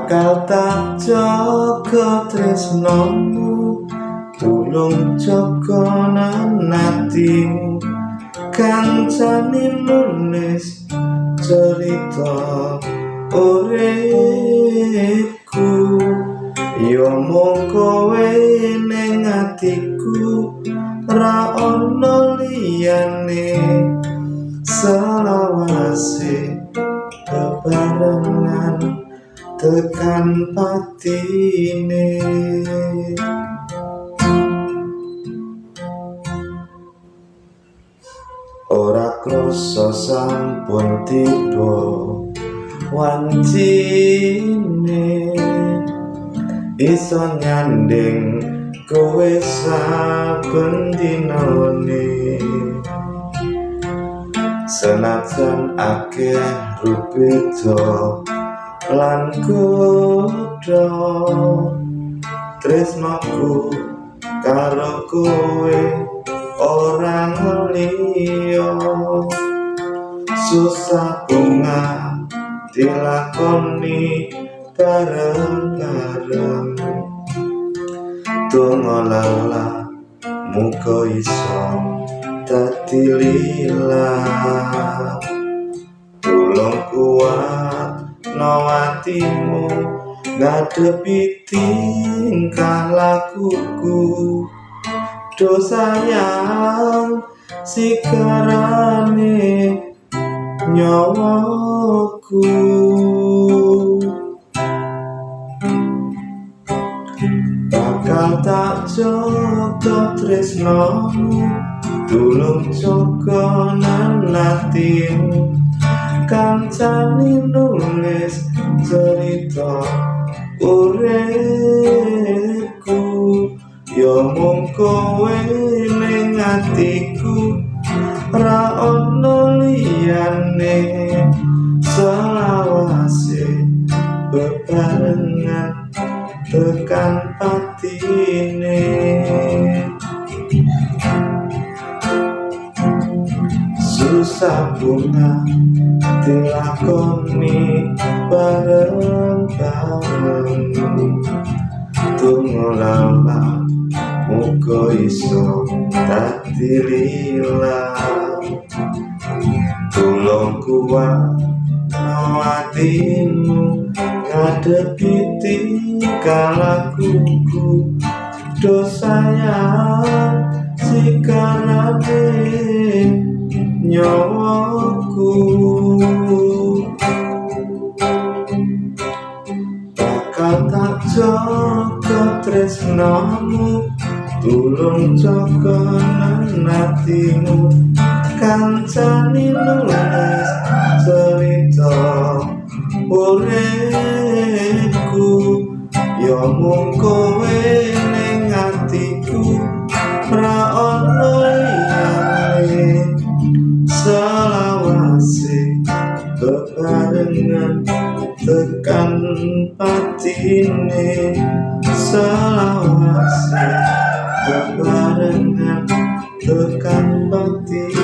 Bakal tak jaga tresnomu, tulung jaga atimu, kancane nulis cerita uripku. Ya mung kowe ning atiku, ra ono liyane, selawase bebarengan tekan patine. Ora krasa sampun tiba wancine, iso nyanding kowe saben dinane. Senajan akeh rubeda lan kutha, tresnaku karo kowe ora liya. Susah bunga dilakoni bareng-bareng, donga lala muga iso dadi lillah. Tulung kuat no atimu ngadepi tingkah lakuku, do sayang sikarane nyawaku. Bakal tak jaga tresnomu, tulung jaga atimu, kancane nulis cerita uripku. Ya mung kowe ning atiku, ra ono liyane, selawase bebarengan tekan patine. Susah bunga dilakoni bareng-bareng, tunggu lala muga iso dadi lillah. Tulung kuat no atimu ngadepi tingkah lakuku, do sayang sikarane nyawaku. Bakal tak jaga tresnamu, tulung jaga atimu, kancane nulis cerita uripku. Ya mung kowe ning atiku, ra ono liyane, selawase bebarengan tekan patine. Selawase bebarengan tekan patine.